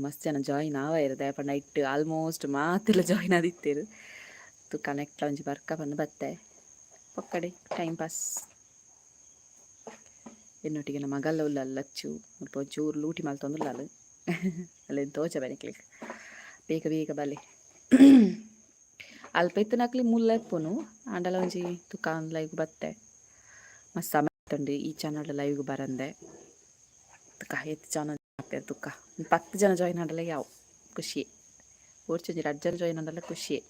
ಮಸ್ತ್ ಜನ ಜಾಯಿನ್ ಆವಯೆರ್ ದಾಯೆ ಪಂಡ ಇಟ್ಟು ಆಲ್ಮೋಸ್ಟ್ ಮಾತೆಲ್ಲ ಜಾಯಿನ್ ಆದಿತ್ತೆರ್. ತು ಕನೆಕ್ಟ್ ಒಂಜಿ ಬರ್ಕ ಪಂದ್ ಬತ್ತೆ ಪೊಕ್ಕಡೆ ಟೈಮ್ ಪಾಸ್. ಎನ್ನೊಟ್ಟಿಗೆ ನಮ್ಮ ಮಗಲ್ಲ ಉಲ್ಲಲ್ ಲಚ್ಚು. ಮುಲ್ಪ ಒಂಚೂರು ಲೂಟಿ ಮಲ್ತೊಂದುಲ್ಲಲ್. ಅಲ್ಲೇನು ತೋಜ ಬನಿಕ್ಲಿಕ್. ಬೇಗ ಬೇಗ ಬಲೆ. ಅಲ್ಪ ಇತ್ತಿನಕ್ಲಿ ಮುಲ್ಲ ಇಪ್ಪುನು ಆಂಡಲ ಒಂಜಿ ತುಕಾನ್ ಲೈವ್ ಬತ್ತೆ. ಮಸ್ತ್ ಸಮಯ ಆತುಂಡು ಈ ಚಾನಲ್ ಲೈವ್ ಬರಂದೆ. ತುಕ ಏತ್ ಜನ ಆಪೆರ್ ತುಕ್ಕ. 10 ಜನ ಜಾಯಿನ್ ಆಂಡಲ ಯಾವು ಖುಷಿಯೇ. ಒರ್ಚೊಂಜಿ ರಡ್ಡ್ ಜನ ಜಾಯಿನ್ ಆಂಡಲ ಖುಷಿಯೇ.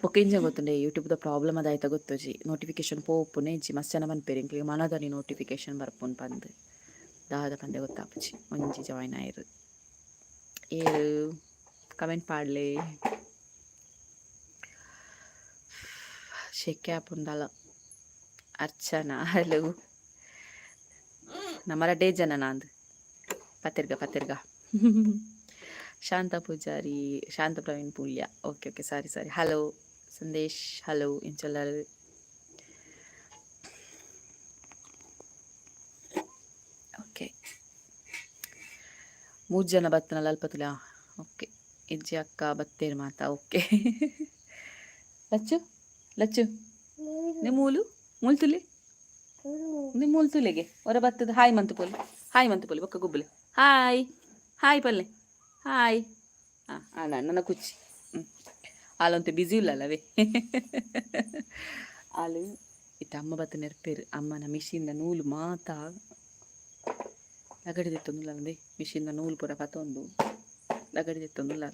ಬೊಕ್ಕ ಇಂಚ ಗೊತ್ತುಂಡೆ ಯೂಟ್ಯೂಬ್ದ ಪ್ರಾಬ್ಲಮ್ ಅದಾಯ್ತ ಗೊತ್ತುಜಿ. ನೋಟಿಫಿಕೇಶನ್ ಪೋಪುನೆ ಇಜ್ಜಿ. ಮಸ್ತ್ ಜನ ಪನ್ಪೆರ್ ಎಂಕ್ಲೆಗ್ ಮನದಾನಿ ನೋಟಿಫಿಕೇಶನ್ ಬರ್ಪುಂಡು ಪಂದ್. ದಾದ ಪಂದೆ ಗೊತ್ತಾಪುಜಿ. ಒಂಜಿ ಜಾಯಿನ್ ಆಯೆರ್. ಏರ್ ಕಮೆಂಟ್ ಪಾಡ್ಲೆ. ಶೆಕೆ ಆಪುಂಡಲ. ಅರ್ಚನಾ ಹಲೋ. ನಮ ರಡ್ಡೇ ಜನ ನಾಂದ್. ಪತ್ತೆರ್ಗ ಪತ್ತೆರ್ಗ. Shanta Poojary, Shanta Praveen Pulya. Okay okay, sorry sorry. Hello Sandesh, hello. ಎಂಚೊಲ್ಲರ್? Okay. ಮೂರು ಜನ ಬತ್ತನಲ್ಲ ಅಲ್ಪತುಲ. ಓಕೆ. ಇಜ್ಜಿ ಅಕ್ಕ ಬತ್ತೇರು ಮಾತಾ. ಓಕೆ. ಲಚ್ಚು ಲಚ್ಚು ಮೂಲು ಮೂಲು ತುಲೆ ನಿ ಮೂಲು ತುಲೆಗೆ ಹೊರ ಬತ್ತದ. ಹಾಯ್ ಮಂತು ಪೋಲಿ, ಹಾಯ್ ಮಂತು ಪೋಲಿ. ಬೊಕ್ಕ ಗುಬ್ಬುಲೆ. ಹಾಯ್ ಹಾಯ್ ಪಲ್ಲೆ ಹಾಯ್. ಹಾಂ ಹಾಂ, ನನ್ನ ಕುಚ್ಚಿ. ಹ್ಞೂ ಆಲಂತೆ ಬ್ಯುಸಿ ಇಲ್ಲಲ್ಲವೇ ಆಲು. ಇತ್ತ ಅಮ್ಮ ಬತ್ತ ನೆರ್ಪೇರು. ಅಮ್ಮನ ಮಿಷಿನ್ದ ನೂಲು ಮಾತ ಲಗಡಿ ದೆತ್ತೊಂದುಲ್ಲ. ಮಿಷಿನ್ದ ನೂಲು ಪೂರ ಪತ್ತೊಂದು ಲಗಡಿ ದೆತ್ತೊಂದುಲ್ಲ.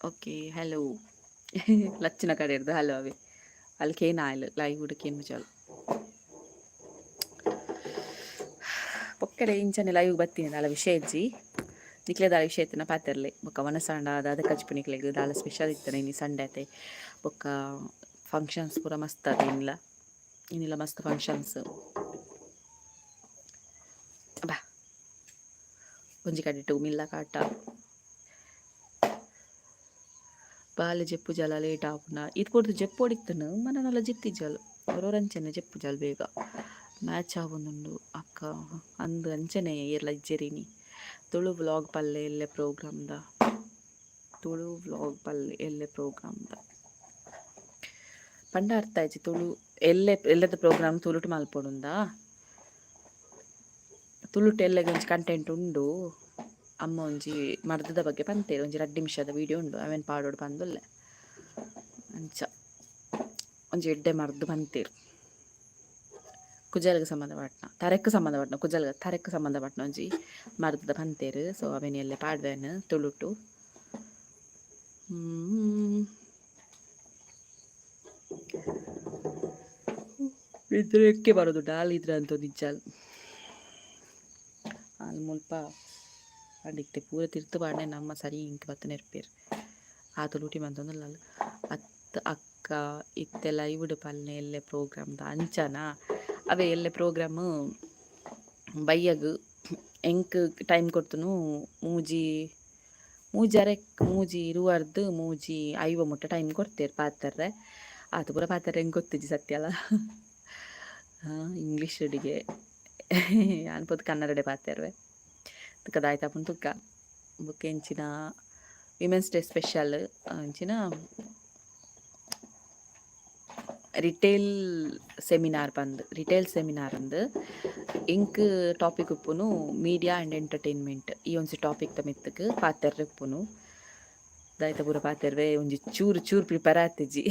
Okay hello. ಲಚ್ಚಿನ ಕಡೆ ಇರ್ದು ಹಲೋ ಅವೇ. ಅಲ್ಲಿ ಕೇನ್ ಆಯ್ಲು ಲೈವ್ ಕೇನ್ ಮುಜಾಲು. ಪೊಕ್ಕಡೆ ಇಂಚನೆ ಲೈವ್ ಬತ್ತೀನಿ. ದಾಲ ವಿಷಯ ಇಜ್ಜಿ. ನಿಕ್ಲೆ ದಾಲ ವಿಷಯ ಇತ್ತಿನ ಪಾತೆರ್ಲೆ. ಬೊಕ್ಕ ವನಸಾಂಡ ದಾದ ಕಜ್ಪು ನಿಕ್ಲೆಗ್ ದಾಲ ಸ್ಪೆಷಲ್ ಇತ್ತನ? ಇನಿ ಸಂಡೆ ಆತೆ. ಬೊಕ್ಕ ಫಂಕ್ಷನ್ಸ್ ಪೂರ ಮಸ್ತ್ ಆತ ಇನ್ಲ. ಇನ್ನಿಲ್ಲ ಮಸ್ತ್ ಫಂಕ್ಷನ್ಸ್. ಬಾ ಒಂಜಿ ಕಡೆಟ್ ಮಿಲ್ಲ ಕಾಟ. ಬಾಲೆ ಜೆಪ್ಪು ಜಲ ಲೇಟ್ ಆಪುಂಡ. ಇದು ಪೊರ್ತು ಜೆಪ್ಪೊಡಿತ್ತನು ಮನನಲ್ಲ ಜಿತ್ತಿಜ್ಜಲ್. ಒರೊರಂಚನೆ ಜೆಪ್ಪು ಜಲ್ ಬೇಗ. ಮ್ಯಾಚ್ ಆವೊಂದುಂಡು ಅಕ್ಕ ಅಂದ್ ಅಂಚನೆ ಏರ್ಲ ಇಜ್ಜೆರಿನಿ. ತುಳು ವ್ಲಾಗ್ ಪಲ್ಲೆ ಎಲ್ಲೆ ಪ್ರೋಗ್ರಾಮ್ದ. ತುಳು ವ್ಲಾಗ್ ಪಲ್ಲೆ ಎಲ್ಲೆ ಪ್ರೋಗ್ರಾಮ್ದ ಪಂಡ ಅರ್ಥ ಆಯ್ತು. ತುಳು ಎಲ್ಲೆ ಎಲ್ಲದ ಪ್ರೋಗ್ರಾಮ್ ತುಳುಟು ಮಲ್ಪೊಡುಂದಾ? ತುಳುಟು ಎಲ್ಲೆಗೆ ಒಂಜಿ ಕಂಟೆಂಟ್ ಉಂಡು. ಅಮ್ಮ ಒಂಜಿ ಮರ್ದದ ಬಗ್ಗೆ ಪಂತೇರು. ಒಂಜಿ 2 ನಿಮಿಷದ ವೀಡಿಯೋ ಉಂಡು. ಅವೆನ್ ಪಾಡೋಡು ಪಂದುಲ್ಲೆ. ಅಂಚ ಒಂಜಿ ಎಡ್ಡೆ ಮರ್ದ್ ಪಂತೇರು. ಕುಜಲ್ಗ್ ಸಂಬಂಧಪಟ್ಟನ, ತರೆಕ್ ಸಂಬಂಧಪಟ್ಟನ, ಕುಜಲ್ಗ್ ತರೆಕ್ ಸಂಬಂಧಪಟ್ಟನ ಒಂಜಿ ಮರ್ದ್ದ ಪಂತೇರು. ಸೊ ಅವೆನ್ ಎಲ್ಲೆ ಪಾಡ್ವೆನ್ ತುಳುಟು. ನಿದ್ರೆಕ್ಕೆ ಬರೋದು ಡಾಲ್ ಇದ್ರ ಅಂತ ನಿಜ್ಜಾಲ್. ಆಲ್ ಮುಲ್ಪ ಅಂಡಿಕ್ತೆ ಪೂರ ತಿರ್ತು ಪಾಡ್ನೆ. ನಮ್ಮ ಸರಿ ಇಂಕ್ ಬತ್ತ ನೆರ್ಪೇರು. ಆತ ಲೂಟಿ ಮಂತೊಂದುಲ್ಲಲ್. ಅತ್ ಅಕ್ಕ ಇತ್ತೆ ಲೈವ್ಡ್ ಪಲ್ನೆ ಎಲ್ಲೆ ಪ್ರೋಗ್ರಾಮ್ದ ಅಂಚನಾ? ಅವೇ ಎಲ್ಲೆ ಪ್ರೋಗ್ರಾಮ್ ಬಯ್ಯಗ್. ಎಂಕ್ ಟೈಮ್ ಕೊರ್ತುನು ಮೂಜಿ ಮೂಜರೆಕ್, 3:20ರ್ದ್ 3:50 ಮುಟ್ಟ ಟೈಮ್ ಕೊರ್ತೆರ್ ಪಾತೆರ್ರೆ. ಆತ ಪೂರ ಪಾತೆರ್ರೆ ಎಂಕ್ ಗೊತ್ತಿಜ್ಜಿ ಸತ್ಯಲ. ಇಂಗ್ಲೀಷ್ ಅಡಿಗೆ ಯಾನ್ ಪೋದು ಕನ್ನಡಡೆ ಪಾತೆರ್ವೆ. ತುಕ ದಾಯ್ತಾಪುಂಡು ತುಕ್ಕ. ಬೊಕ್ಕ ಎಂಚಿನ ವಿಮೆನ್ಸ್ ಡೇ ಸ್ಪೆಷಲ್ ಅಂಚಿನ ರಿಟೇಲ್ ಸೆಮಿನಾರ್ ಪಂದ್. ರಿಟೇಲ್ ಸೆಮಿನಾರ್ ಅಂದ್ ಎಂಕ್ ಟಾಪಿಕ್ ಉಪ್ಪುನು ಮೀಡಿಯಾ ಆ್ಯಂಡ್ ಎಂಟರ್ಟೈನ್ಮೆಂಟ್. ಈ ಒಂಜಿ ಟಾಪಿಕ್ ದ ಮಿತ್ತುಗ್ ಪಾತೆರ್ರೆ ಉಪ್ಪುನು. ದಾಯ್ತ ಪೂರ ಪಾತೆರ್ವೆ ಒಂಜಿ ಚೂರು ಚೂರು ಪ್ರಿಪೇರ್ ಆತಿಜಿ.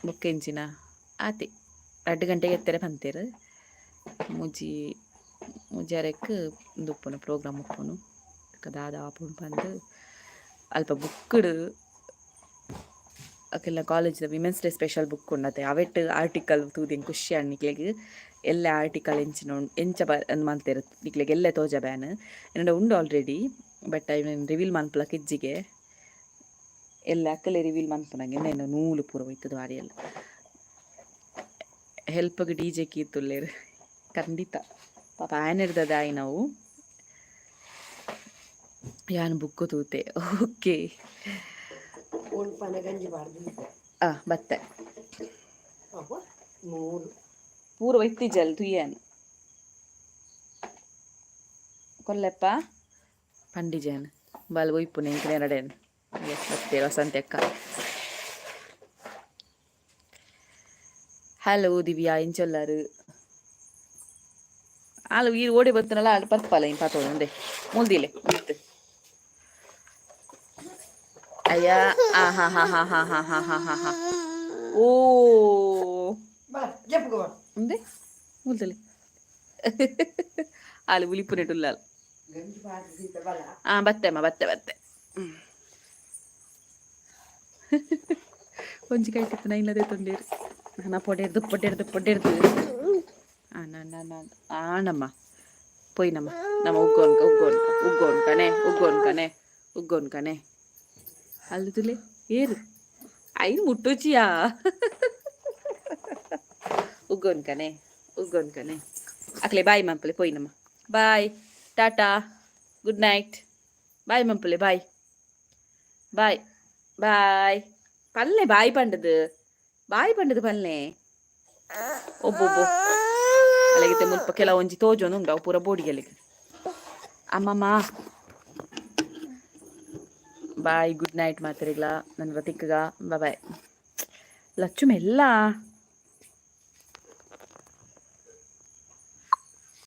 ಬೊಕ್ಕ ಎಂಚಿನ ಆತೆ 2 ಗಂಟೆಗೆ ಎತ್ತೆರೆ ಪಂತೆರ್. ಮೂಜಿ ಮೂಜರೆಕ್ ಉಂದು ಉಪ್ಪುನು ಪ್ರೋಗ್ರಾಮ್ ಉಪ್ಪುನು. ದಾದ ಆಪುಂಡು ಪಂದ್. ಅಲ್ಪ ಬುಕ್ಕುಡು ಅಕಲ್ನ ಕಾಲೇಜ್ದ ವಿಮೆನ್ಸ್ ಡೇ ಸ್ಪೆಷಲ್ ಬುಕ್ ಉಂಡತೆ. ಅವೆಟ್ ಆರ್ಟಿಕಲ್ ತೂದು ಎಂಕ್ ಖುಷಿ ಆಂಡ್. ನಿಕ್ಲೆಗ್ ಎಲ್ಲೆ ಆರ್ಟಿಕಲ್ ಎಂಚಿನ ಎಂಚ ಬ ಮಲ್ತೆರ್ ನಿಕ್ಲೆಗ್ ಎಲ್ಲೆ ತೋಜಾಬೆ ಯಾನ್. ಎನ್ನಡ ಉಂಡು ಆಲ್ರೆಡಿ, ಬಟ್ ಐನ್ ರಿವೀಲ್ ಮನ್ಪುಲಕ ಇಜ್ಜಿಗೆ. ಎಲ್ಲೆ ಅಕಲೆ ರಿವೀಲ್ ಮನ್ಪುನಗೆ. ಎನ್ನ ನೂಲು ಪೂರ ಒಯ್ತುದು ವಾರಿಯಲ್. ಹೆಲ್ಪ್ಗ್ ಡಿ ಜೆ ಕೀತುಲ್ಲೆರ್ ಖಂಡಿತ. ಪಾಪ ಆಯನೆರ್ದದ ಆಯಿನವು. ಯಾನ್ ಬುಕ್ಕು ತೂತೆ. ಓಕೆ. ಆ ಬತ್ತೆ. ನೂಲು. ಪೂರ ಒಯ್ತಿಜಲ್ ತುಯ್ಯಾನ್ ಕೊಲ್ಲೆಪ್ಪ ಪಂಡಿಜಾನ್ ಬಾಲ್ ಒಯ್ಪುನೆ ಎಂಕ್ಲೆ ಎರಡೇನು ಬತ್ತೇರು ವಸಂತಿ ಅಕ್ಕ. ಹಲೋ ದಿವ್ಯಾ, ಎಂಚೊಲ್ಲಾರು? ಆಲು ಈರ್ ಓಡಿ ಬತ್ತನಲ್ಲ, ಅಲ್ಲಿ ಪರ್ಪಲ್ಲ ಇನ್ ಪಾತೋಡು ಉಂದೆ ಮುಲ್ದಿಲೆ ಮಿತ್ತು. ಅಯ್ಯ, ಆ ಹಾ ಹಾ ಹಾ ಹಾ ಹಾ ಹಾ ಹಾ ಹಾ ಹಾ ಓ. ಬಾ, ಜಪ್ಪುಗು ಬಾ. ಉಂದೆ ಮುಲ್ದಲೆ ಆಲು ಉಲಿಪುನೆಟುಲ್ಲಾಲ್. ಗಂಜಿ ಪಾಡ್ದು ಬಲ. ಆ, ಬತ್ತೆ ಅಮ್ಮ, ಬತ್ತೆ ಬತ್ತೆ. ಒಂಜಿ ಕೈ ಕಿತ್ತು ನೈನದೇ ತೊಂಡೇರು ನಾ ಪೊಡೆರ್ದು ಪೊಡೆರ್ದು ಪೊಡೆರ್ದು. ಆ, ನಾ ಆನಮ್ಮ, ಪೋಯಿನಮ್ಮ. ನಮ್ಮ ಉಗ್ಗೋನ್ಕ ಉಗ್ಗೋನ್ಕ ಉಗ್ಗೋನ್ಕನೆ ಉಗ್ಗೋನ್ಕನೆ ಉಗ್ಗೋನ್ಕನೆ. ಅಲ್ಲಿ ತುಲೆ ಏರು ಐನು ಮುಟ್ಟುಚಿಯಾ. ಉಗ್ಗೋನ್ಕನೆ ಉಗ್ಗೋನ್ಕನೆ. ಅಕ್ಲೆ ಬಾಯ್ ಮಂಪಲೆ. ಪೋಯಿನಮ್ಮ, bye, tata, good night. Bye ಮಂಪಲೆ, ಬಾಯ್ ಬಾಯ್ ಬಾಯ್ ಪಲ್ಲೆ. ಬಾಯ್ ಪಂಡದು, ಬಾಯ್ ಪಂಡದು ಪಲ್ಲೆ. ಒಬ್ಬೊಬ್ಬೊ ಅಲ್ಲಿಗೆ ಮುಲ್ಪ ಕೆಲವೊಂಜಿ ತೋಜೊಂದು ಉಂಡು, ಅವು ಪೂರ ಬೋಡಿಗೆಲಿಗೆ. ಅಮ್ಮಮ್ಮ, ಬಾಯ್, ಗುಡ್ ನೈಟ್ ಮಾತ್ರೆಗ್ಲ. ನನ್ನ ತಿಕ್ಕಗ, ಬಾಯ್. ಲಚ್ಚು ಮೆಲ್ಲ.